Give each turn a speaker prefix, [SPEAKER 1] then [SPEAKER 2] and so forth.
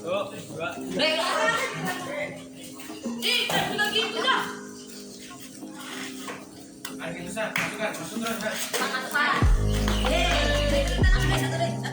[SPEAKER 1] Satu, dua.
[SPEAKER 2] Ih, kan juga gitu dah.
[SPEAKER 1] Ayo gitu, San. Masukkan, masuk terus, San.
[SPEAKER 2] Makan. Yeay.